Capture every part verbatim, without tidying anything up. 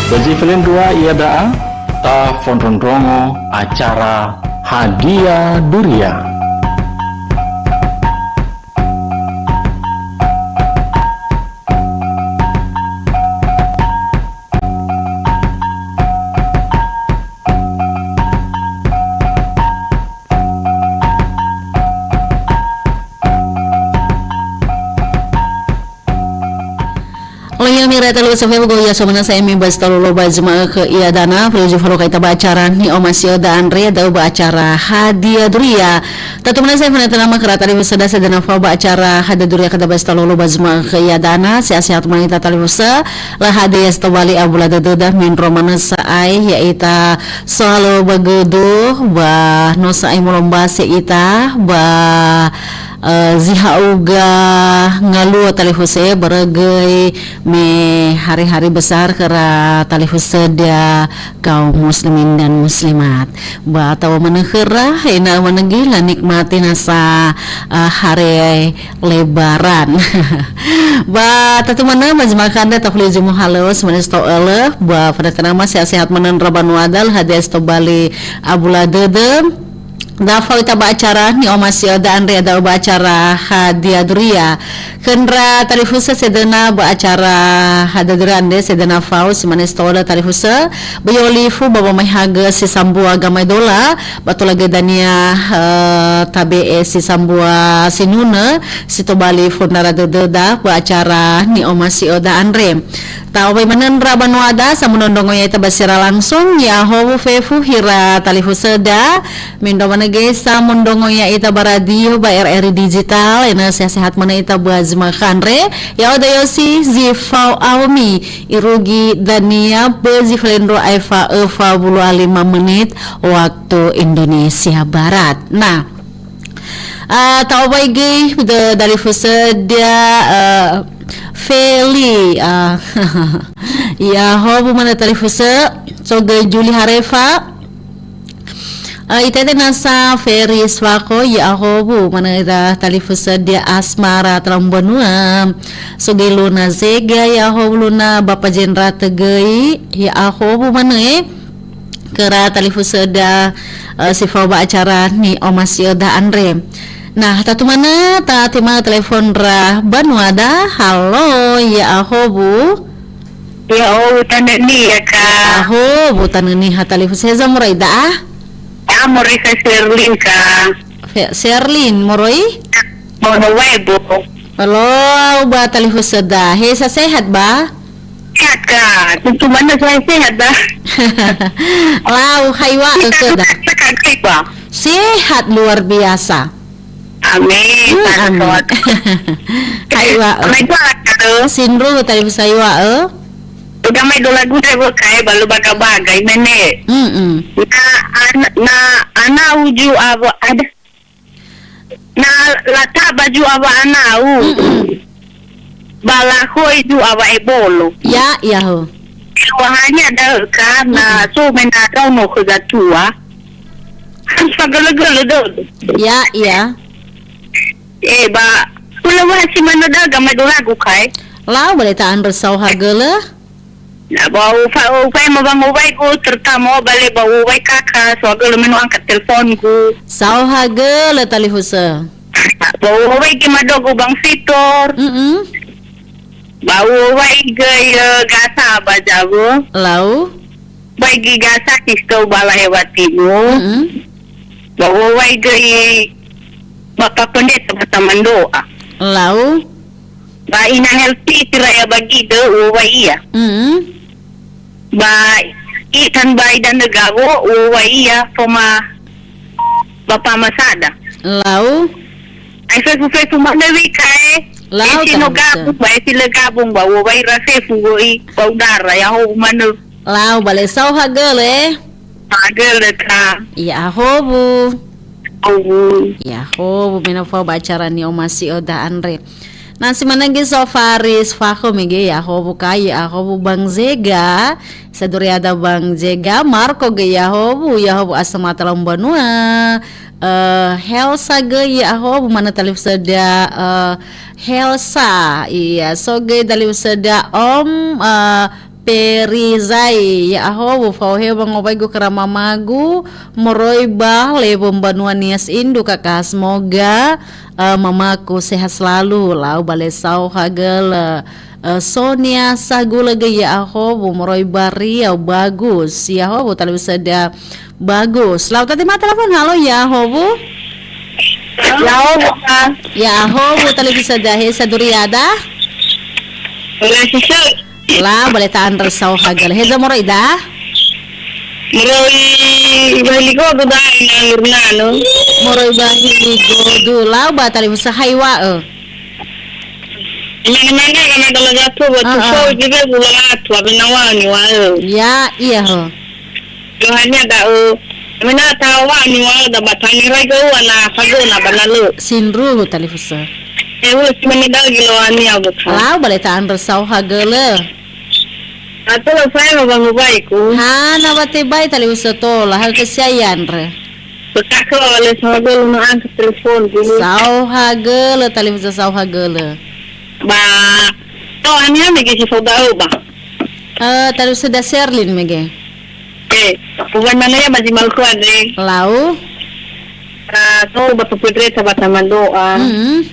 Ba zi felendrua ia da'a, tafondrondrongo acara Hadia Duria. La'ila mira talifusö FM, goya somana sa emi ba stalolo ba zuma'ö khö ia dana, fri ju falo kaita ba acara ni'omasi'ö da andre, da'ö ba acara Hadia Duria. Tatumana sa fana tanama khöra talifusöda sedena fao ba acara Hadia Duria kada ba stalolo ba zuma'ö khö ia dana, sehat-sehat manita talifusö, la hadia stobali abula dödöda mindro manö sa'ae, ya'ita soalo ba gödö, ba no sa'ae molombase ita, ba eh, zi ha'uga ngalua talifusö, börö göi me hari-hari besar khöra talifusöda kaum muslimin dan muslimat. Ba tawa manö khöra, ena'ö manö göi lanikmati nasa, eh, hari Lebaran. Ba tatu manö, ma zi ma'ökhö andre tafuli zi muhalöŵö, si manö zi to'ölö, ba fana tanama sehat-sehat manö ndra banuada, la hadia stobali abula dödö. Da fao ita ba acara ni'omasi'ö da andre, da'ö ba acara Hadia Duria. Khö ndra talifusö sedena ba acara Hadia Duria andre sedena fao si manö si to'ölö talifusö, ba yolifu ba wamaehagö si sambua gamaedola, ba tola göi dania, eh, tabe'e si sambua sinunö, si tobali fondrara dödöda ba acara ni'omasi'ö da andre. Ta'owai manö ndra banuada, samondrondrongo ya'ita ba siara langsung, ya'ahowu fefu hira talifusöda, mindro manö göi samondrongo ya'ita ba radio ba R R I Digital, ena'ö sehat-sehat manö ita ba zi ma'ökhö andre, ya'odo yosi zi fao awömi, irugi dania ba zi felendrua aefa öfa wulu a lima menit waktu Indonesia Barat. Nah, Ah, ta'owai göi da-, dalifusöda, ah, Feli, ah, ya'ahowu manö talifusö, so göi Juli Harefa. Ah, itete nasa Feri Swako, ya'ahowu manö ira talifusöda Asmara Talambanua. So göi Luna Zega, ya'ahowu Luna, Bapa Jenrata göi, ya'ahowu manö, eh. Khöra talifusöda, eh, si fao ba acara ni'omasi'ö da andre. Nah, tatu manö, tatema telepon ndra banuada. Halo, ya'ahowu. Ya'ahowu tanö niha, Kak. Ahowu tanö niha talifusö, heza moroi da'a? Ya, moroi khö Sherlyn, Kak. Fe-, Sherlyn, moroi? Moroi, Bu. Halo, ba talifusöda. Heza sehat ba? Sehat, Kak. Tentu mana saya sehat, dah. Lau, haiwa, Kita Kak, dah. Sehat, Kak, haiwa. Sehat luar biasa. Amin. Hmm, amin. Sehat. Haiwa, eh. Mai dua, Kak, tu. Sindru, tadi saya, eh. Udah mai dua lagu, saya buat kai, balu baga-baga, imene. Mm-mm. Na, an-, na, ana uju abo, ada. Na lataba zu awa anau. Mm-mm. Ba lakhoi zu awa ebolo. Ya, ya ho. Wahania da'ö ka, na Mm-mm. so mena da'ö no khö gatua. Kan fagölö-gölö dödö. Ya, ya. Eh, ba, hulö wa si manö da'ö gamai dua lagu kai. Lau, boleh ta andrö saohagölö? Na ba ufa-, ufaema wangowaigu, terutama bale ba uwai kaka, soagölö me no angkat telepongu. Saohagölö talifusö. Ba uwai gi madogu Bang Victor. Mm-mm. Ba uwai göi, eh, gasa ba jawo. Lau. Bai gi gasa Kristo ba lahewatimu. Mm-mm. Ba uwai göi Bapak Pendeta ba taman doa. Lau. Ba ina Helsi tiraya bagidö, uwai ia. Mm. Ba itan ba idanö gawo, uwai ia, foma bapa masada. Lau. Ai fefu-fefu manö wi kae. Lau, esi no tahu, gabung, betul. Ba esi le gabung, ba uwai ra fefu woi, ba udara, ya ho manö. Lau, bale saohagölö, eh. Hagölö, Kak. Ya'ahowu. Howu. Ya'ahowu, me no fao ba acara ni'omasi'ö da andre. Na si manö göi so Faris Fakho mege ya'ahowu kai, ya'ahowu Bang Zega. Saduriada Bang Zega, Marco göi ya'ahowu, ya'ahowu Asma Talambanua. Eh, Helsa göi ya'ahowu manö talifusöda, eh, Helsa. Iya, so göi talifusöda Om, eh, Perizai, ya'ahowu, fao hewa ngowaigu khöra mamagu, moroi ba lewo mbanua nias indu kaka, semoga, eh, mamaku sehat selalu, lau ba lesao hagölö, eh, Sonia Sagulö göi ya'ahowu, moroi ba Riau, bagus, ya'ahowu, talifusöda bagus. Lau tadi ma telepon, halo, ya'ahowu? Ya'ahowu, Kak. Ya'ahowu, talifusöda, he saduriada? Ola sisa. La, bale ta'andrö saohagölö. Heza moroi da? Moroi ba hili godu da ina Nurnano. Moroi ba hili godu. Lau ba talifusö haiwa'ö. Mane-mane kana dala jatuh ba Ah, ah. tusau jibe bula atu abena wani wa'ö. Ya, iya ho. Yohania da'ö. Mena tawa ni wa'ö da ba tangi rai ga'u ana fagona ba na lö. Sindruhu talifusö. Eh, ulo si mane da'ö giloania buka. Lau bale ta'andrö saohagölö. Atau lo saya mau bangun baikku. Hana ba tebai talifusö tola, hal kesiai andre. Betaka oleh sama gelu no angkat telepon dulu. Saohagölö talifusö saohagölö. Ba, to ania mege si fodau ba. Eh, talifusöda Serlin mege. Eh, bukan mana ya masih malu kuat deh. Lau. Ah, to ba pepedre tabata mandoa. Mm-mm.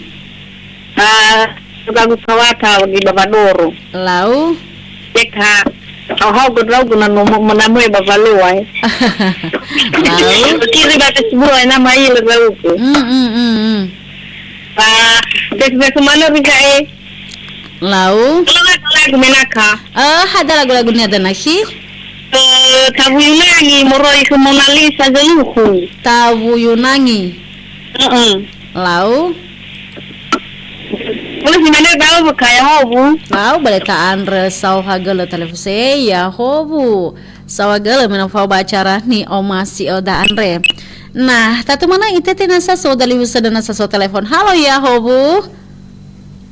Ah, sudah aku kawata di babadoro. Lau. Cek ha. Hau-hau gua drau guna nomo menamu ya babaloa, eh. Lau. Kiri batas buah nama iya drau ku. Mm, mm, mm, mm. Ah, bes-bes mana bisa, eh. Lau. Kalau nggak salah aku menaka. Eh, ada lagu-lagunya ada nasi. Eh, Tabu Yunani, moroi ke Mona Lisa Zeluhu. Tabu Yunani. Heeh. Lau. Terus gimana tahu bekaya hobu? Lau, bale ta'andrö saohagölö talifusö, ya'ahowu. Saohagölö mena fao ba acara ni'omasi'ö da andre. Nah, tatu mana itete nasa so dalifusö dan nasa so telepon. Halo, ya'ahowu.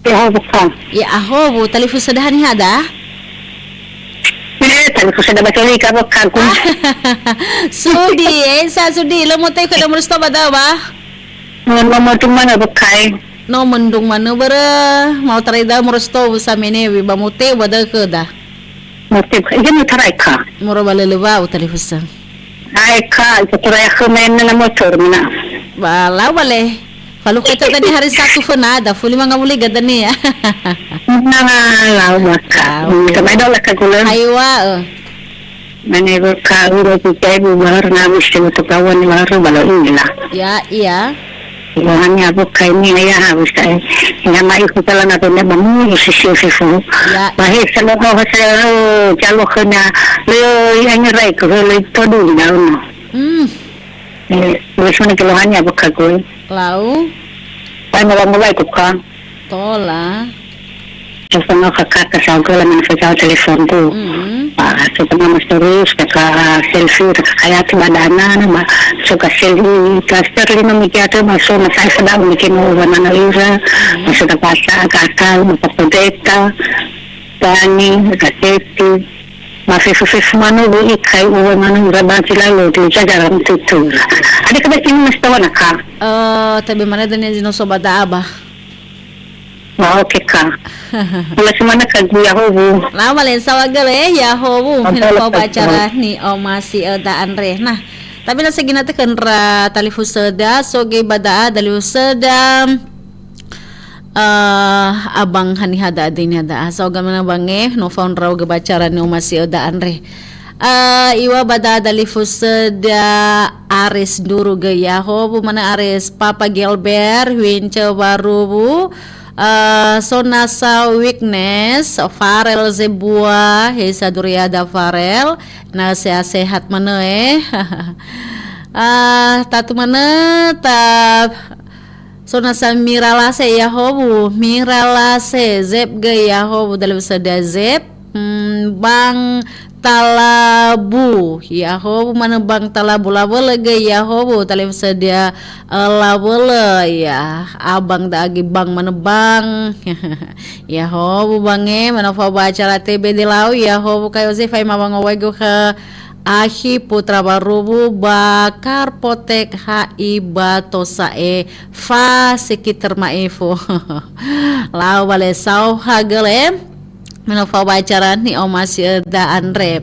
Ya'ahowu, Kak. Ya'ahowu, talifusöda haniha da? Eh, talifusöda ba Soli ka, Kak, ku. Sudi, esa Sudi, lo mote khöda murus to ba da ba? No, no, mendung mana bekai? No, mendung mana bere, mau tarai da murus to bu samene wi ba mote ba da khöda. Mote, iya mau tarai ka. Moro ba lele wau talifusö. Ai ka, ita tarai aku main na motor mana. Ba lau bale. Falu kata tadi hari Sabtu fena ada fuli manga muli gadani ya. Nah, lau maka. Lau. Hmm, kemai dah lah ka gula. Haiwa, eh. Mane ka ura kita ibu bahar na bisa untuk kawan bahar bala inilah. Ya, iya. Yohani abu kaini ayah abu saya. Nama iku kala na pende bamu sisi sisi. Ya. Bahasa lo kau bahasa, eh, calo kena. Lo yang nyerai ke lo itu dulu dah. Hmm. Eh, biasanya keluhannya apa kagoi? Lau. Pai mulai-mulai ku ka. Tola. Sasana kakak ke sago lah mana saja teleponku. Mm. Ah, setengah mas terus, kakak selfie, kakak kaya tu badana, nama suka selfie, cluster lima media tu masuk, masa sedang bikin mana lira, masuk ke pasar, kakak, masa pendeta, tani, kaseti. Mafefu-fefu manö wö ikai uwe manö ura banci lalo di jajaran tutura. Ada kebasi ini mas tawana ka? Eh, tabe mana dania zino sobat da abah. Wah, oke ka. Mula semana ka gu ya'ahowu. Lama len sawa gele, eh, ya'ahowu. Apa Hina pau lepas bacara tahu? Ni omasi'ö da andre. Nah, tapi na segina teken ra talifusöda, soge ba da'a talifusöda. Eh, abang haniha da'a dania da'a. Saoga mana bange, no fao ndra'ugö bacara ni omasi'ö da andre. Eh, iŵa'ö ba da'a talifusöda Aris Nduru göi ya'ahowu, mana Aris Papa Gilbert, Wince Waruwu, eh, Sonasa Witness, Farel Zebua, he saduriada Farel, na sehat-sehat manö, eh. Ah, tatu manö, ta Sonasa Miralase ya'ahowu, Miralase, Zep göi ya'ahowu, talifusöda Zep, hmm, Bang Talabu, ya'ahowu manö Bang Talabu, Lawölö göi ya'ahowu, talifusöda, eh, Lawölö, ya, abang da'a göi Bang manö Bang, ya'ahowu Bange, mana fao ba acara T B D lau, ya'ahowu Kak Yosefa, ima wangowaigö khö Akhi Putra Waruwu ba Karpotek H I ba Tosa'e fa sekitar maefo. Lau bale saohagölö. Me no fao ba acara ni'omasi'öda andre.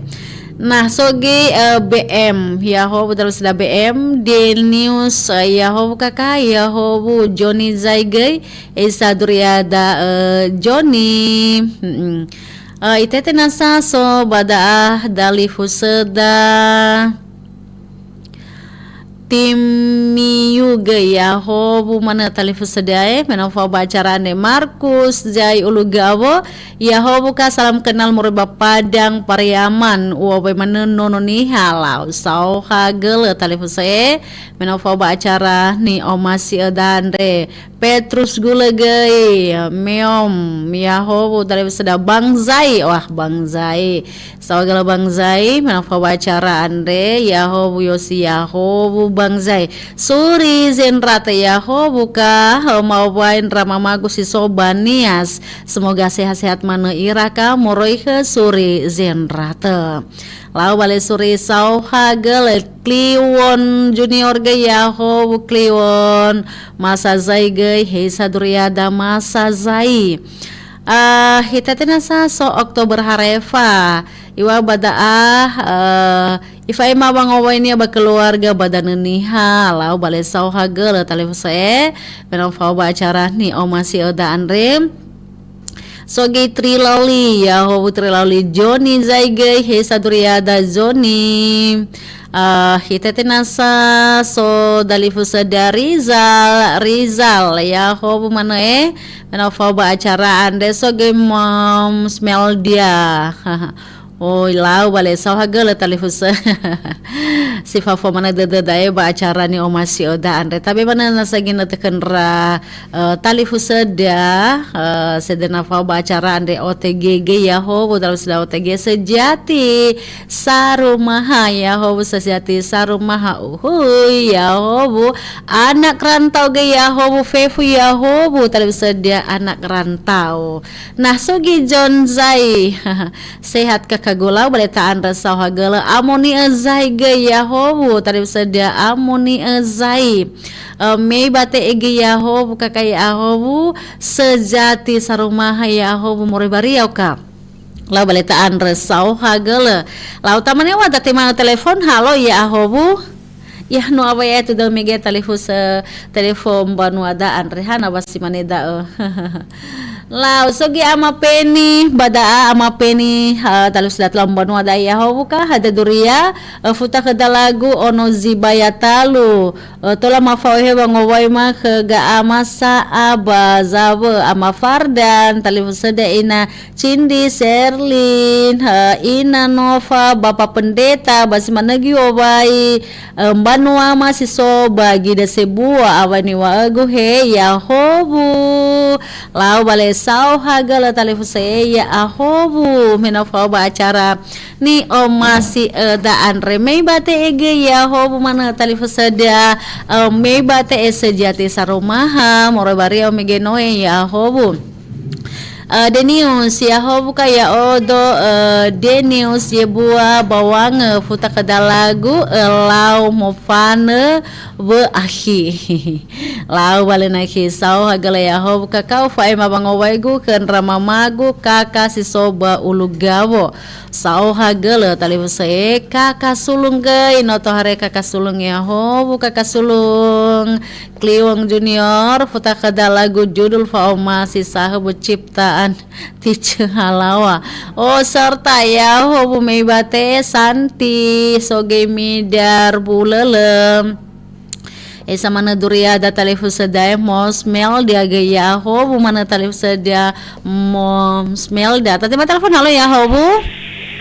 Nah, so göi, eh, B M, ya'ahowu talifusöda B M, Denius, eh, ya'ahowu kaka, ya'ahowu Joni Zaigöi, Esa Duriada, eh, Joni. Mm-mm. Eh, itete nasa so ba da'a dalifusöda. Timiu göi, ya'ahowu manö talifusöda, eh, me no fao ba acara andre. Markus Zai Ulugawo, ya'ahowu ka, salam kenal moroi ba Padang Pariaman, u'owai manö Nono Niha, lau saohagölö talifusö, eh, me no fao ba acara ni'omasi'öda andre. Petrus Gulö göi, Meom, ya'ahowu talifusöda Bang Zai, wah, Bang Zai. Saohagölö Bang Zai, me no fao ba acara andre, ya'ahowu Yosi, ya'ahowu Bang Zai. Suri Zenrata, ya'ahowu ka, eh, ma'owai ndra mamagu si so ba Nias. Semoga sehat-sehat manö ira ka, moroi khö Suri Zenrata. Lau ba le Suri saohagölö, Kliwon Junior göi, ya'ahowu Kliwon. Masa Zai göi, he Esa Duriada Masa Zai. Eh, itete nasa so Oktober Harefa. Iŵa'ö ba da'a, eh, ifa'ema wangowainia ba keluarga ba Danö Niha, lau ba le saohagölö talifusö, eh, me no fao ba acara ni'omasi'öda andre. So göi Triloli, ya'ahowu Triloli Joni Zaigöi, he Esa Duriada Joni. Eh, itete nasa so dalifusöda Rizal, Rizal, ya'ahowu manö, eh, me no fao ba acara andre. So göi Mom Smeldia. Oi, lau ba le saohagölö talifusö. Si fao-fao manö dödöda, eh, ba acara ni'omasi'öda andre. Tabe manö nasa göi nö tökö ndra, eh, talifusöda, eh, sedena fao ba acara andre O T G göi, ya'ahowu talifusöda O T G sejati sarumaha, ya'ahowu sejati sarumaha, uhuy, ya'ahowu anak rantau göi, ya'ahowu fefu, ya'ahowu talifusöda anak rantau. Nah, so göi John Zai. Sehat kaka, lau ba le ta'andrö saohagölö. Amoni'ö Zai göi, ya'ahowu talifusöda Amoni'ö Zai. Eh, Mei Bate göi, ya'ahowu kaka, ya'ahowu sejati sarumaha, ya'ahowu moroi ba Riau ka. Lau ba le ta'andrö saohagölö. Lau tamane wa datema'ö telefon, halo, ya'ahowu. Yah, no awai atu da'ö mege talifusö, telefon mbanua da'a andre, hana wa si mane da'ö. Lau, so göi Ama Peni, ba da'a Ama Peni, ha, talifusö da'ö lau mbanua da'a, ya'ahowu ka, hadia duria, eh, futa khö dalagu ono zi baya talu, eh, tola mafao he wangowai ma khö ga'ama sa'a ba zawö, Ama Fardan, talifusöda Ina Cindi, Serlin, eh, Ina Nova, Bapa Pendeta, ba si manö göi owai, eh, mbanuama si so ba Gida Sebua, awai niŵa'ögu he, ya'ahowu. Lau ba le saohagölö talifusö, ya'ahowu. Me no fao ba acara ni'omasi'öda andre. Mei Bate göi, ya'ahowu manö talifusöda, eh, Mei Bate sejati sarumaha, moroi ba Riau mege noe, ya'ahowu. Eh, Denius, ya'ahowu ka ya'odo, eh, Denius Yebua Bawangö, futa khö dalagu, eh, lau mofanö wö akhi. Lau ba le nakhi, saohagölö, ya'ahowu kaka, ufa'ema wangowaigu khö ndra mamagu kaka si so ba Ulugawo. Saohagölö talifusö, eh, kaka Sulung göi, no tohare kaka Sulung, ya'ahowu kaka Sulung. Kliwong Junior, futa khö dalagu judul fa'omasi sahö bu ciptaan Tice Halawa. Oh, serta ya'ahowu Mei Bate, Santi, so göi Midar Bulölö. Esa manö duria da talifusö da'e, Mos Melda göi, ya'ahowu manö talifusö da, Mos Melda. Tatema telefon, halo, ya'ahowu.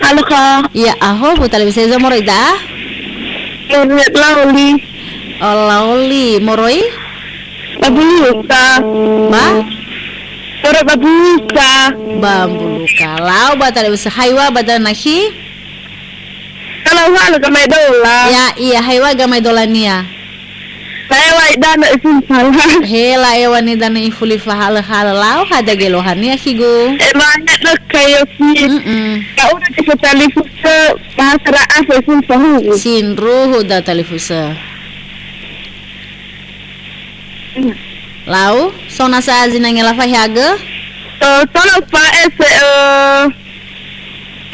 Halo, Kak. Ya'ahowu, talifusö, eza moroi da? Moroi Laoli. Oh, Laoli, moroi? Babuluka. Ba? Moroi Babuluka. Babuluka. Lau ba talifusö, haiwa ba da nakhi? Kalau halo gamai dola. Ya, iya, haiwa gamai dolania. Saya wa idana isun salah. Hela ewa ni dana ifuli fahala-hala, lau hadia göi lohania khigu. E, mane dök kayo si. Mm-mm. Ka udah kita talifusö bahasa Ra'as isun sahu. Sindruhu da talifusö. Lau, so nasa zinangela fahiagö? Sono fa ese, eh,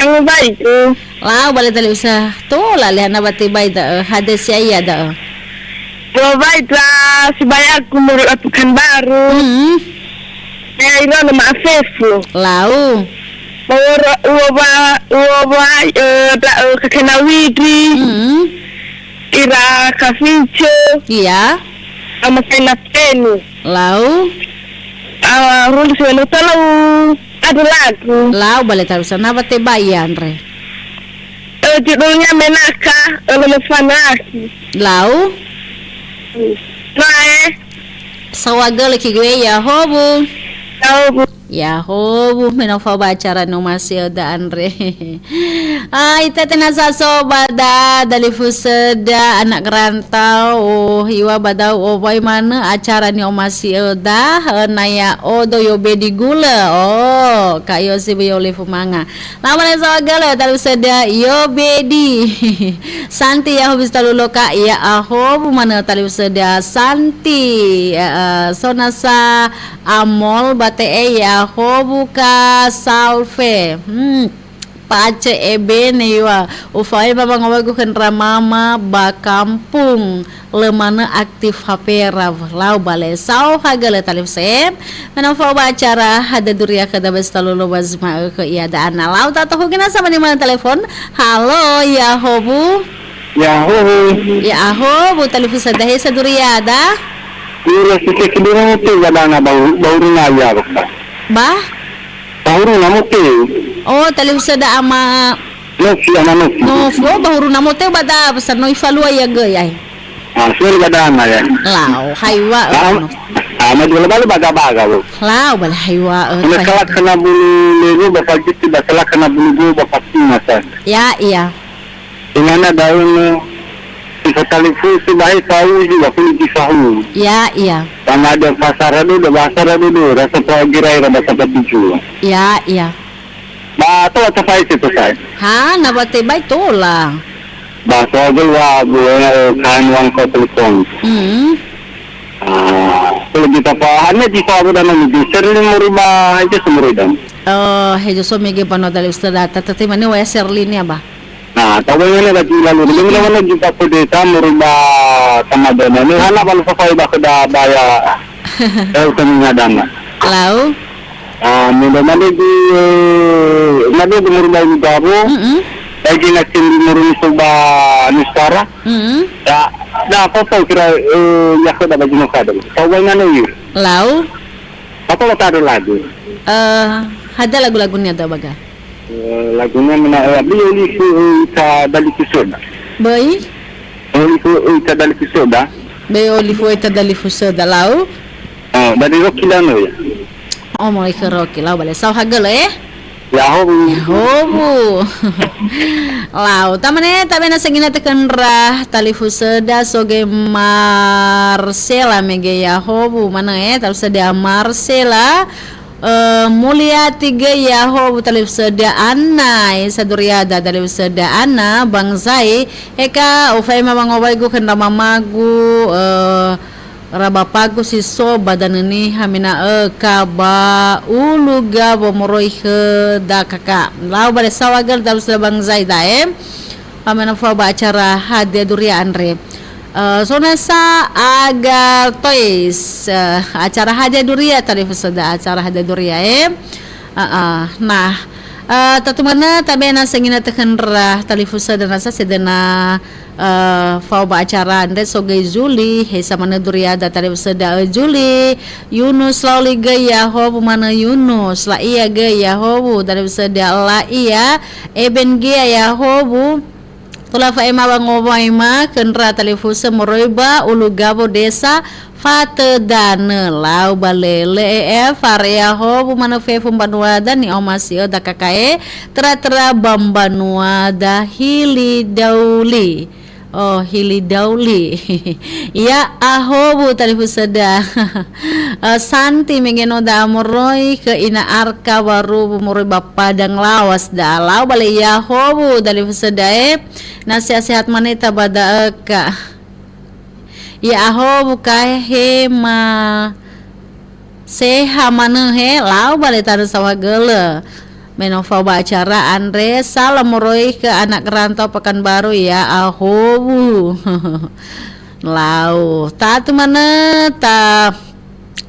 yang baik. Lau bale talifusöda. Tola lehana ba tebai da'ö. Hade siaia da'ö. Uwa baik la sibayaku muru Pekanbaru. Hmm. Ya, ira nama afefu. Lau. Uwa, uwa, uwa, eh, da'ö kakena widri. Hmm. Ira kafice. Iya. Ama kena teni. Lau. Ah, ruli seweno talau ada lagu. Lau bale tarusan apa teba iya andre? Eh, judulnya Menaka, eh, Lama Fanaki. Lau. Nah, eh. Sawaga lagi gue ya hobu. Tahu, Bu. Ya hobu, me no fao ba acara no masih ada andre. Ai, tete nasa so bada, dalifusöda, anak rantau, oh, hiwa badau, oh, boi mana acara ni omasi öda, eh, naya odo yo bedi gula, oh, kayo si yo lefu manga. Lama le so gala, talifusöda, yo bedi. Santi ya hobi stalulu ka, ya ahobu mana talifusöda, Santi, eh, eh, so nasa Amol ba te'e ya hobu ka Salve. Hmm. Pace ebene iwa. Ufae mama ngowagu khendra mama ba kampung. Lemana aktif H P ra lau bale. Sao hagale talifusöda. Mena fao ba acara hade duria kada besta lolo bazma ke ia da ana. Lau ta tohu gena sama di mana telepon. Halo, ya hobu. Ya hobu. Ya ahobu talifusöda he saduria da. Ira sike kidera te gadana bau, bau runa ya, Pak. Ba? Bahuruna mote. Oh, talifusöda ama Nofi, ama Nofi. Nofi, oh, bahuruna mote bada pesan no ifalua ya ge ya. Ah, sudah bada ama ya. Lau, haiwa. Ah, ama dua bala baga-baga, Bu. Lau, bala haiwa, eh, Ini haiwa. Kalau kena bulu lego, Bapak Justi, basalah kena bulu go, Bapak Singa, san. Ya, iya. Ingana daun, eh, bisa talifusöda, bahai tahu juga, aku di Fahu. Ya, iya. Sama ada pasar ada, udah pasar ada, udah rasa tahu kira, rasa dapat tujuh. Ya, iya. Ba tola tafaisi to sae. Ha, na ba tebai tola. Ba tola gel wa bu, eh, kan wang ko telepon. Hmm. Ah, kalau kita pa, hanya di sabu dan di seri muriba, aja semuridan. Oh, hejo so mege pano dalifusöda, tata te mane wa ya serli ni aba. Nah, tahu yang mana lagi lalu. Ini mana juga pedesa muriba sama dengan. Ini hana balu sesuai bah keda baya. Tahu kami ngadana. Lau. Ah, mula mana di, eh, mana di muriba ini baru. Mm-mm. Lagi nak sindi murun suba nusara. Mm-mm. Ya, dah apa tahu kira, eh, ya keda baju nusara. Tahu yang mana yuk? Lau. Apa lo taruh lagi? Eh, ada lagu-lagunya atau baga? Eh, lagunya mena, eh, beli oli fu, eh, ita dalifusöda. Beli? Oli fu, eh, ita dalifusöda. Beli oli fu, eh, ita dalifusöda, lau? Oh, dari Rocky Lano ya? Oh, mulai ke Rocky, lau bale. Sao hagale, eh? Ya hobu. Ya hobu. Lau, tamane, tabena sengina tekendra talifusöda soge Marcela mege ya hobu. Mana, eh, talifusöda Marcela. Eh, Mulyati ge ya hobu talifusöda Anna, eh, saduriada talifusöda Anna, Bang Zai, eka, ufaema bang owaigu khendra mamagu, eh, rabapagu si so ba danö niha mena eka ba ulu gawo moroi hö da kaka. Lau bale sawagal talifusöda Bang Zai dae. Pamena fao ba acara hadia duria andre. Eh, so nasa Aga Toys, eh, acara hadia duria talifusöda, acara hadia duria, eh. Ah, ah. Nah, eh, tatu mana tabena sengina tekendra talifusöda nasa sedena, eh, fao ba acara andre soge Juli, he samana duriada talifusöda, eh, Juli, Yunus Lauli ge ya hobu mana Yunus, Laia ge ya hobu talifusöda Laia, Eben ge ya hobu, Tola fa'ema wangowaima khendra talifusö moroi ba ulu gawo desa Fatödanö lau ba lele E F, area howu manö fefu mbanuada ni'omasi'ö dakakae, tera-tera ba mbanuada Hili Dauli. Oh, Hili Dauli. Ya, ahowu talifusöda. Eh, Santi mege no da'a moroi khö Ina Arka Waruwu moroi ba Padang Lawas da'a lau bale ya howu dalifusöda e. Na sehat-sehat maneta ba da'ö ka. Ya ahowu kae he ma Seha manö he, lau ba le tanö saohagölö. Me no fao ba acara andre, salam moroi khö anak rantau Pekanbaru ya, ahowu. Lau, tatu manö ta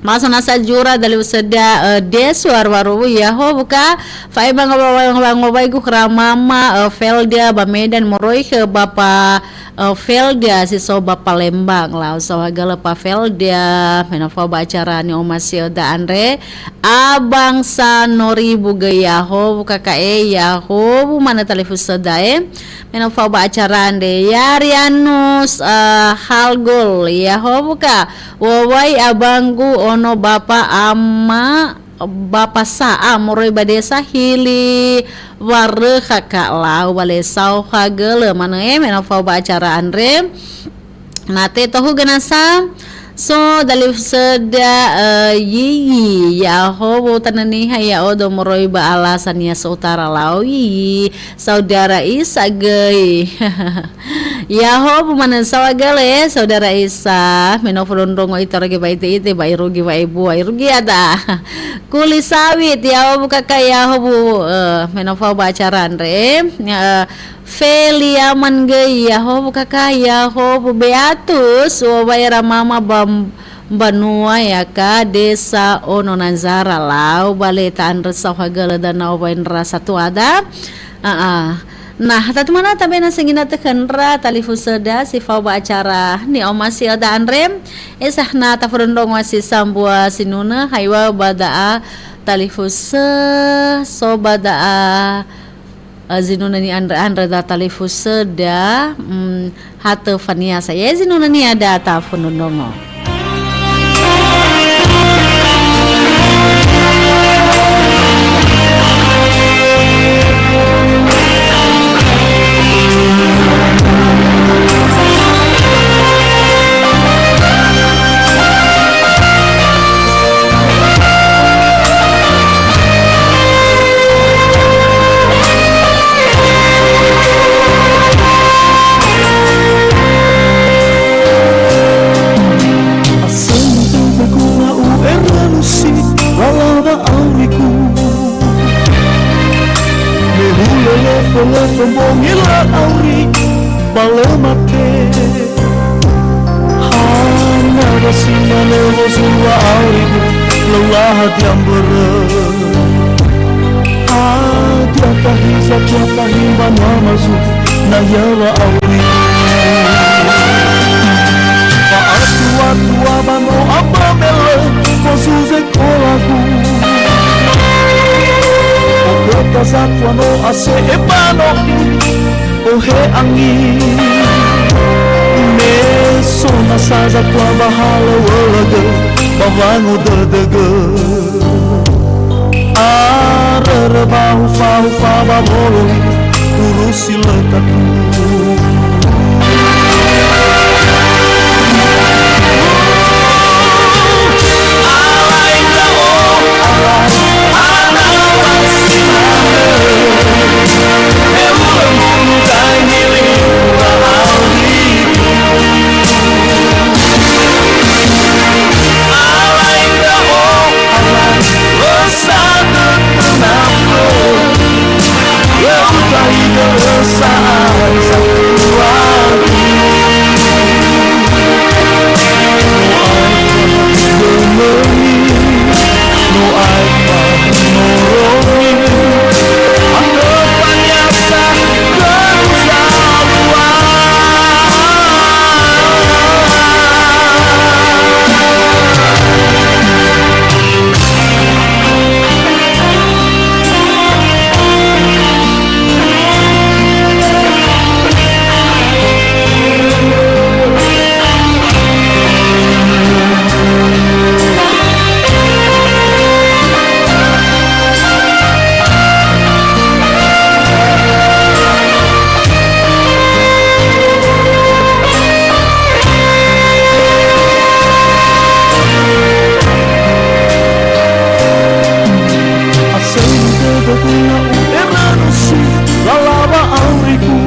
masa nasa jura dali useda, eh, desu arwaru ya, ho buka, fae ba ngoba-, ba ngobaigu khöra mama, eh, Feldia ba Medan moroi khö bapa eh, Feldia si so ba Palembang, lau saohagölö Pa Feldia, me no fao ba acara ni'omasi'öda andre, Abang Sanoribu göi, ahowu kaka'e, ahowu manö talifusöda e, me no fao ba acara andre, Yarianus, eh, Halgul, ahowu ka, wowai abanggu ono bapa ama, Bapa Sa'a moroi ba desa Hili Warökha ka, lau ba le saohagölö manö e, me no fao ba acara andre. Na te tohugö nasa, so dalifusöda, eh, Yiyi, ya ahowu tanö niha ya'odo moroi ba alasania so utara lau Yiyi, saudara Isa göi. Yahowu manö saohagölö, eh, saudara Isa, me no fondrondrongo ita irugi ba ite-ite, ba irugi ba ebua, irugi ada. Kuli sawit, yahowu kaka yahowu, eh, me no fao ba acara andre, eh, Feliaman göi, yahowu kaka yahowu Beatus, wowai ra mama ba mbanua ya ka, desa Ono Nazara, lau ba le ta'andrö saohagölö danö wowai ndra satuada. Aa. Nah, tatu manö tabe na sengina tökhö ndra talifusöda si fao ba acara ni'omasi'öda andre. Esah na tafondrondrongo si sambua sinunö, haiwa ba da'a talifusö, so ba da'a, eh, zinunö ni'andrö-andrö da talifusöda, mm, hatö faniasa. Ya zinunö ni'ada tafondrondrongo. Asönu dödögu na u'erönusi, lala wa'aurigu. Me hulö lefo-lefo mbongi lö auri, ba lö mate. Hana dasi manö wozua aurigu, lö ulahadia mbörö. Hadia tahi zatua tahi mbanua mazu, na ya wa'auri. Fa'atua-tua ba no amba me lö fozu zekolagu. Okhöta zatua no ase'e ba no ohe angi. Me so nasa zatua ba halöŵölögö ba wangodödögö. Arörö ba hufa-hufa ba moloi, urusi lö tatu. Alai ndra'o, alai, hana wasi manö. Me ulö munu dahi li'ura auri. Alai ndra'o, alai, lö sadödö nafö. Lö utaigö sa'ae satuagu. No aefa dömömi, no aefa noromi. Andrö faniasa khögu zalua. Asönu dödögu na u'erönusi, lala wa'aurigu.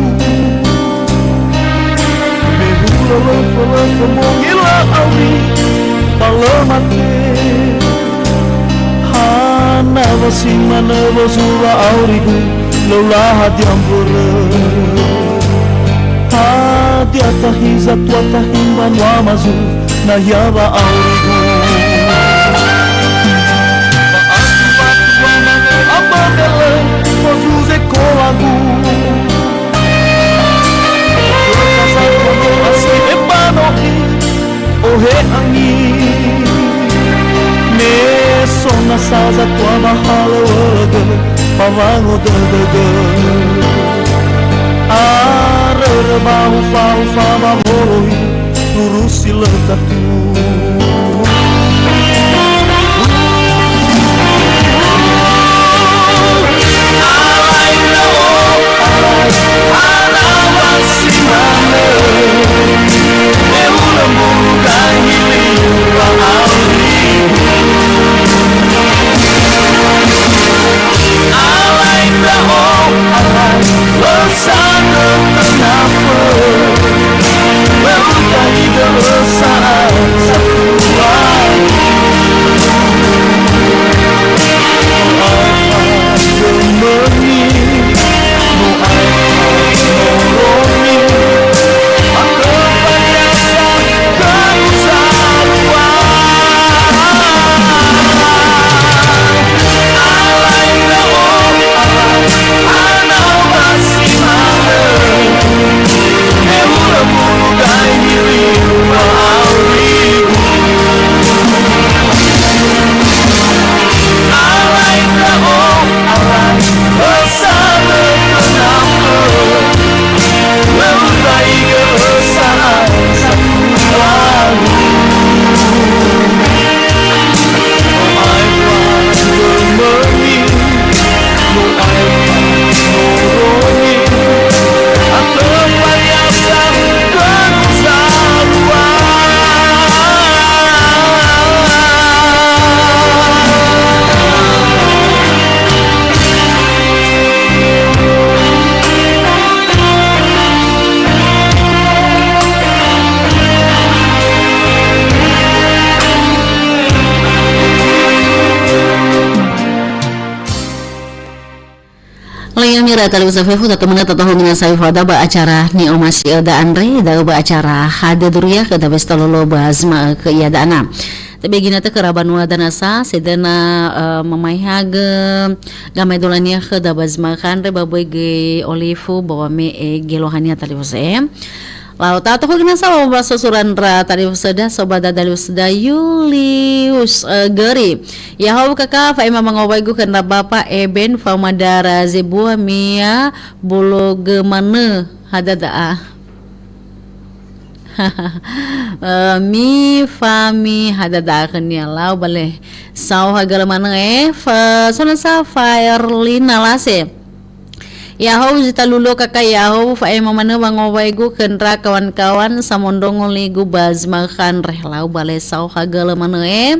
Me hulö lefo-lefo mbongi lö auri, ba lö mate. Awasi manö wozu wa'aurigu, lö ulahadia mbörö. Hadia tahi zatua tahi mbanua mazu, nahia wa'aurigu. Wa'atuatua manö ambö dele, wozu zekolagu. Khöta sato no asi ebano'i, ohe angi. Me so nasa zatua ba halöŵögö, ba wangodödögö. Arörö ba ufa-ufa ba woloi, turusi lö tatu. Lain mira talifusö fefu, tato mena tatohugina sai fada ba acara ni'omasi'öda andre, da'ö ba acara Hadia Duria khöda Pesta Lolo ba zi ma'ökhö iada'a na. Tebegina tö khöra banua danasa, sedöna, eh, mamaehagö gamaedolania khöda ba zi ma'ökhö andre, ba böi göi olifu ba wame'e geluahania talifusö. Lau tatohugina sa wambaso surandra talifusöda, soba da talifusöda Yulius, eh, Göri. Ya'ahowu kaka, fa'ema mangowaigu khö ndra bapa Eben faoma dara zebua mia bologö manö hadada'a. Eh, mi fami hadada'a khönia lau bale. Saohagölö manö, eh, fa-, sonasa Faerlina Lase. Ya'ahowu zi talu luo kaka, ya'ahowu fa'ema manö wangowaigu khö ndra kawan-kawan samondrongo ligu ba zi ma'ökhö andre, lau bale saohagölö manö, eh.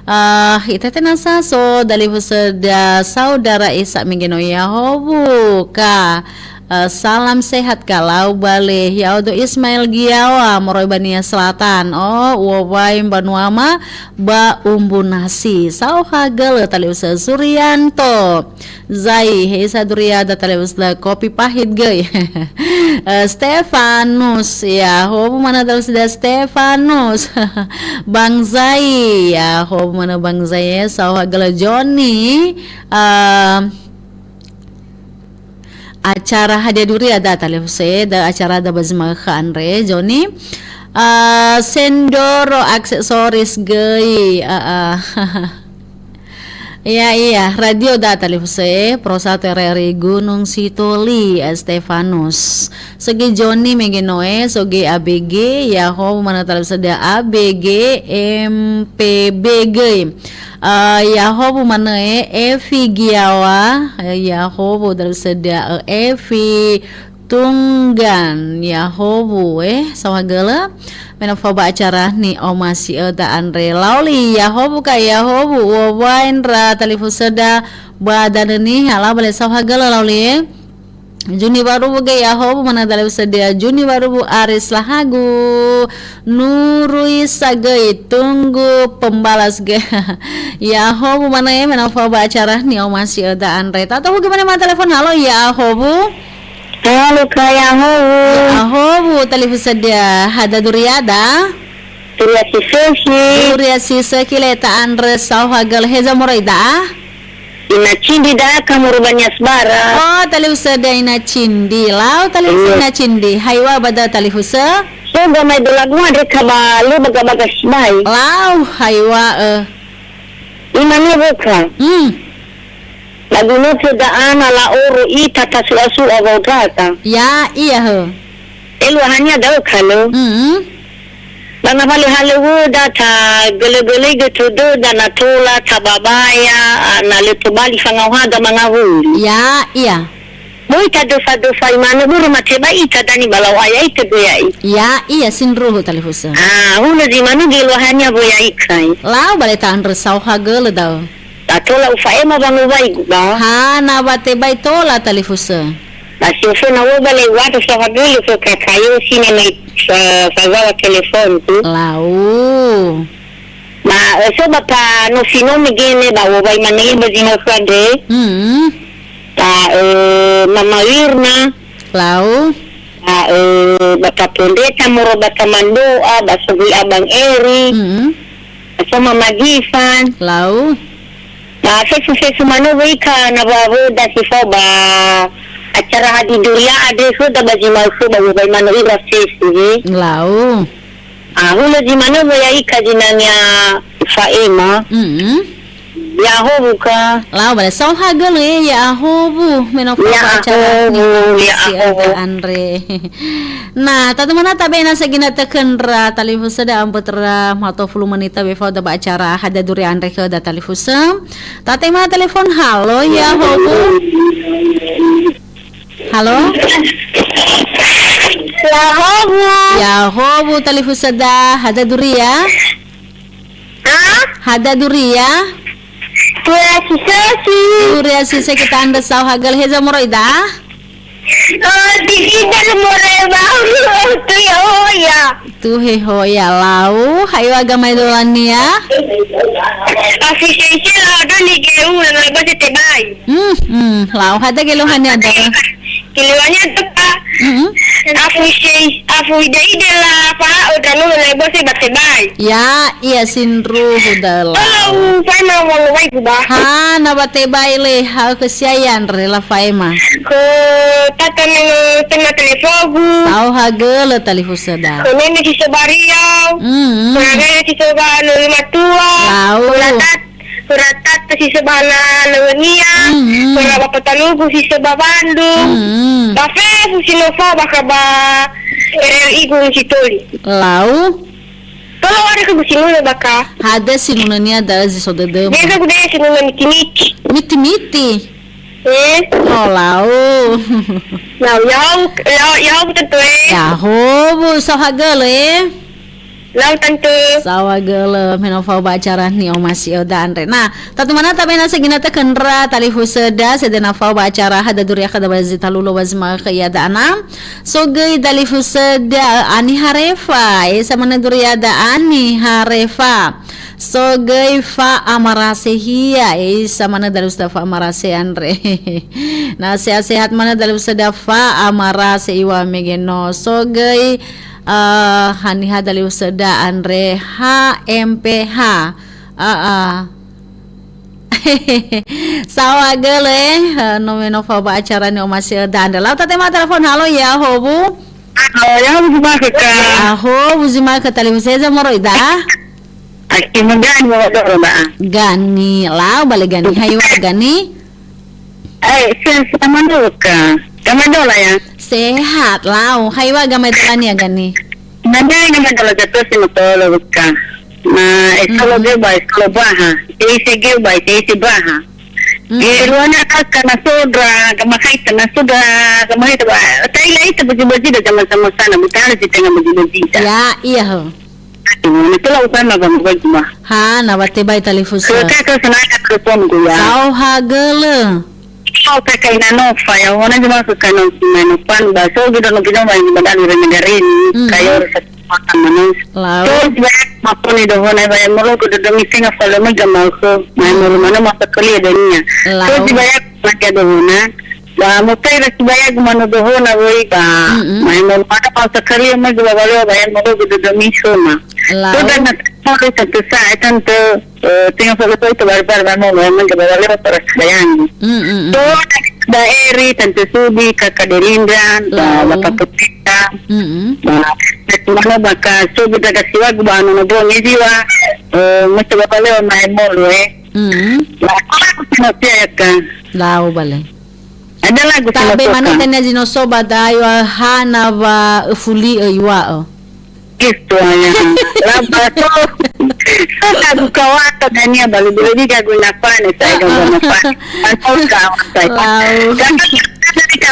Ah, itete nasa so dalifusöda saudara Isa mege no ya'ahowu ka. Eh, salam sehat ka lau bale. Ya'odo Ismail Giawa moroi ba Nia Selatan. Oh, uowai mbanuama ba Umbu Nasi. Saohagölö talifusö Surianto. Zai, heisa duriada talifusöda Kopi Pahit göi. Eh, Stefanus, ya'ahowu manö talifusöda Stefanus. Bang Zai, ya'ahowu manö Bang Zai, eh, saohagölö Joni. Eh, acara Hadia Duria da talifusö, da acara da ba zi ma'ökhö andre, Joni. Eh, Sendoro Aksesoris göi, eh, eh. Iya, iya, radio da talifusö, Pro satu R R I Gunung Sitoli, eh, Stefanus. So göi Joni mege no, eh, so göi A B G, ya'ahowu manö talifusöda A B G M P B göi. Eh, ya'ahowu manö, eh, Evi Giawa, eh, ya'ahowu talifusöda, eh, Evi Tunggan, ya'ahowu, eh, saohagölö. Me no fao ba acara ni'omasi'öda andre. Lauli, ya'ahowu ka, ya'ahowu, uowai ndra talifusöda ba Danö Niha, lau bale saohagölö, Lauli, eh. Juni Waruwu göi ya'ahowu, mana dalifusöda Juni Waruwu Aris Lahagu. Nurui sagöi tunggu pembalas göi. Ya'ahowu mana e, mena fao ba acara ni'omasi öda andre. Tatohugi mana ma telepon, halo, ya'ahowu. Halo, Kak, ya'ahowu. Ya'ahowu, talifusöda hadia duriada? Duria si sökhi. Duria si sökhi le ta'andrö saohagölö, heza moroi da'a? Ina Cindi da'a, Kak, moroi ba Nias Barat. Oh, talifusöda Ina Cindi. Lau talifusö Iya. Ina Cindi. Haiwa ba da'a talifusö? So, gamaedola gua andre, Kak, ba lö baga-baga sibai. Lau, haiwa, eh. Imane wökha. Hmm. Lagu nötö da'a na la'oro ita tasu'a-su'a wa'ondrata. Ya'ia hö. Eluahania da'ö, Kak, lö. Mm-mm. Ba na fale halöŵöda tagölö-gölöigö tödöda na tola tababaya, a, na lö tobali fangaohada mangawuli. Ya'ia. Böi tadöfa-döfai manö börö matebai ita dani ba lau aya'i tödöya'i. Ya'ia sindruhu talifusö. Ah, hulö zi manö geluahania wöya'i kai. Lau ba le ta'andrö saohagölö da'ö. Ba tola ufa'ema wangowaigu ba. Hana wa tebai tola talifusö. Ba si oföna wöba le u'andrö saohagölö fö kakayo sine mai fa-, fazawa telefonku. Lau. Ba, eh, so ba pa nofi-nomi gene ba u'owai manö ba zi nökhö andre. Hmm. Ba, eh, Mama Wirna. Lau. Ba, eh, ba pa Pendeta moroi ba Tamando'a, ba sogöi Abang Eri. Hmm. Ba so Mama Gifan. Lau. Ba fefu-fefu manö wöi ka na wa wöda si fao ba acara hadia duria andre khöda ba zi ma'ökhö ba u'owai manö ira fefu, he. Lau. Ah, hulö zi manö wöya'i ka zinangea fa'ema. Mm-mm. Ya'ahowu ka. Lau ba le saohagölö e, ya'ahowu. Mena fao ba acara Ya'ahowu, ni'omasi ya'ahowu. Öda andre. Na, tatumana tabe na sagina tökhö ndra talifusöda ambö töra mato fulu menit tabe fao da ba acara hadia duria andre khöda talifusö. Tatema telepon, halo, ya'ahowu. Halo? Ya'ahowu. Ya'ahowu, talifusöda, hadia duria? Ha? Hadia duria? Duria si sökhi. Duria si sökhi ta'andrö saohagölö, heza moroi da'a? Oh, tidak moroi ba, tu ya, oh ya. Tuhe hoya lau, haiwa gamaedolania. Afu seise la do ni geu na na bose tebai. Hmm, hmm, lau hadia geluahania da'a. Geluahania da'a. Hmm. Afu sei, afu ide-ide la fa o danu na bose ba tebai. Ya'ia sindruhu da'a. Lau, fa ma wangowaigu ba. Hana wa tebai le, ha ke sia andre la fa'ema. Ko tata me tema telefogu. Saohagölö talifusöda. Ko nene si so ba Riau. Mm-mm. Ko nene si so ba Loli Matua. Lau. Ko ratat, ko ratat si so ba na Lewania. Mm-mm. Ko ra ba Patalugu si so ba Bandung. Mm-mm. Ba fefu si no fao ba ka ba R R I Gunung Sitoli. Lau. Tolo wari ke gusinuna ba ka. Hadia sinunania da'a zi so dödöma. Biasa gu da'a sinuna miti-miti. Miti-miti. Eh? Oh, lau. Lau, ya'ahowu, ya'ahowu, ya'ahowu, tante, eh. Ya'ahowu, saohagölö, eh. Lau, tante. Saohagölö, mena fao ba acara ni'omasi öda andre. Nah, tatumana tabe na sagina tökhö ndra talifusöda, sedena fao ba acara hadia duria khöda ba zi talu lö ba zi ma'ökhö ia da'a na. So göi dalifusöda, Ani Harefa, eh, sa manö duriada Ani Harefa. So göi Fa Amarase hia, eh, sa manö dalifusöda Fa Amarase andre. Na sehat-sehat manö dalifusöda Fa Amarase iŵa'ö mege no. So göi, eh, haniha dalifusöda andre H M P H. Ah, ah. Saohagölö, eh, no me no fao ba acara ni'omasi öda andre. Lau tatema telepon, halo, ya'ahowu. Halo, ya'ahowu zi ma'ökhö, Kak. Ya'ahowu zi ma'ökhö, talifusö, heza moroi da'a? Aki, ma Gani, ma Doro da'a. Gani, lau ba le Gani, haiwa Gani. Eh, se-, sama dulu, Kak. Gamaedola, ya? Sehat, lau. Haiwa gamaedolania Gani. Nane gamaedola jatuh si motolo, Kak. Na, eskolo Mhm. geu ba, eskolo baha. Teise geu ba, teise baha. Mhm. Geluahania kaka na sodra, gamahaita na sodra, gamahaita ba. Taila ita baju-baju da zaman sama sana, bukan si tengah baju-baju da. Ya'ia hö. Aduh, na tola usaha na bang baju mah. Ha, na wa tebai talifusö. Ke, ke, ke, senang ke telefonku, ya. Saohagölö. Au pe ka ina nofa ya, hona jema ke ka no si mano pan ba so gitu no gitu ba ini badal ire negara ini, Mm. kayor satu makan manus. Lau. So, sibayagu maponi dohona, ba ya molo ke dodo mi senga falo mega mau so, mai molo mano masa kuliah dania. Lau. So, sibayagu maka dohona, ba mo pera sibayagu mano dohona woi ba, Mm-mm. mai molo mano masa kuliah mega ba balewa ba ya molo ke dodo mi soma. Lau. So, dan na tante sa, tante, eh, tenga falo so itu barbar ba molo, mega ba balewa para sibayagu. Mm-mm. So, da Eri, Tante Subi, Kaka Delindra, da Lau. Bapak Putri, Mm-mm. Ba, mano ba ka so gita gasiwagu ba nono bongi ziwa, eh, mesti ba pale wa mai molo, eh. Mm-mm. Ba, aku aku sino sia ya ka. Lau bale. Ada lagu sino Tabe mana toka. Tanya zino soba da yo hana wa fuli e yua o. Isto ya. Laba so. So lagu kawata dania balu bulu di gagu napa ne saya gagu napa. Mantap kawata. Lau. Gagu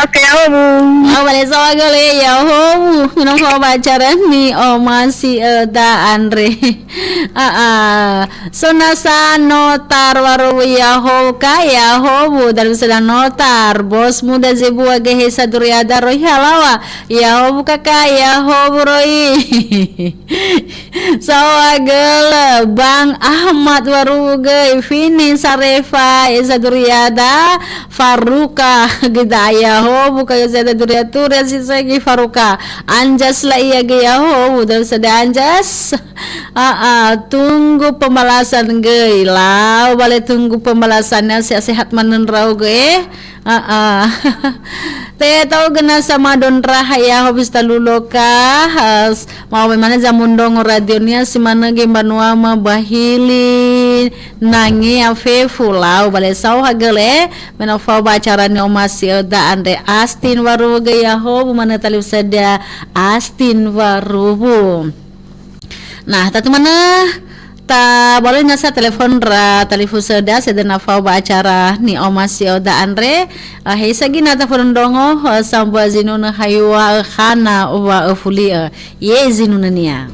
Oke, Yahowu. Au bale sawa gole, Yahowu. Mino fao ba acara ni, o, masi, eh, da andre. Ah, ah. So nasa notar warowu Yahowu ka, Yahowu. Dalam sedang notar. Bos muda zebua gehe saduriada rohi halawa. Yahowu kaka, Yahowu rohi. Saohagölö, Bang Ahmad waruwu göi, Fini Sarefa, Eza Duriada, Faruka, geda Yahowu, kayo Eza Duriatura, si sögi Faruka. Anjas la ia göi Yahowu, dan sada Anjas. Ah, ah, tunggu pembalasan göi. Lau bale tunggu pembalasannya, sehat-sehat manö ndra'ugö, eh. Ah, ah. Te tau gena sama dondraha ya, hobis talulo ka, has, mau memang zamundongo radionia si manege mbanua ma bahili nangi ya fefu lau bale saohagölö, mena fao ba acara ni omasi öda andre Astin Waruwu göi Yahowu, mana talifusöda Astin Waruwu. Nah, tatu mana ta boleh nasa telepon ra telefon seda sedena fao ba acara ni omasi öda andre. Ah, he sagina ta fondongo, eh, sambua zinuna hayua, eh, hana wa, eh, fuli, eh, ye zinuna nia.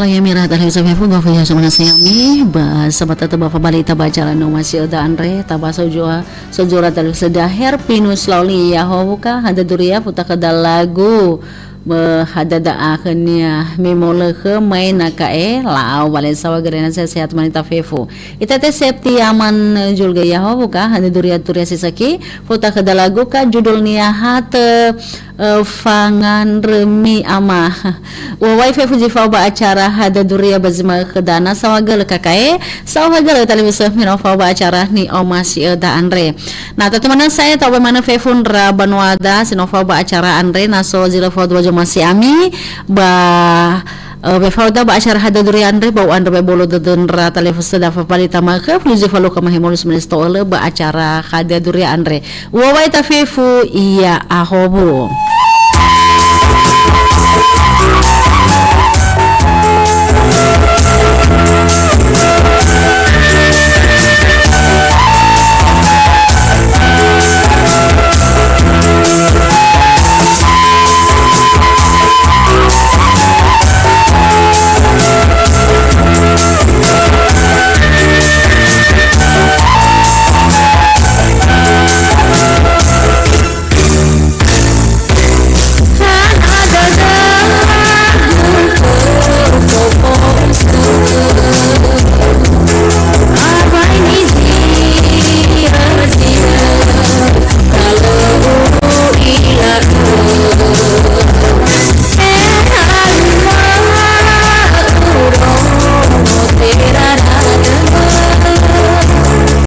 Ya, mira talifusö fefu gofu ya sumana sayami, ba sabatata ba fabali ta baca lano masih ada andre, ta ba sojua, sojua talifusö da Herpinus Lauli ya hobuka, hada duria futa kada lagu, ba hada da akhirnya memole ke main nakae, lau balen sawa gerena sehat-sehat manita fefu. Ita te Septi Aman, eh, Julga ya hobuka, hada duria turia sisaki, futa kada lagu ka judulnya hate, eh, fangandrömi ama. Wawai fefu zi fao ba acara hada duria ba zi ma'ökhö dana saohagölö kakae, saohagölö talifusö mino fao ba acara ni'omasi'ö da andre. Na tatumana sae ta'obe manö fefu ndra banuada si no fao ba acara andre, na so zi lö fao dua zomasi ami, ba, eh, wefao da ba acara hada duria andre, ba u'andrö webolo dödö ndra talifusö da fapali tama'ökhö, fulu zi falo ka mahemolu sembilan belas to'ölö ba acara hada duria andre. Uwawai ta fefu ia ahobu.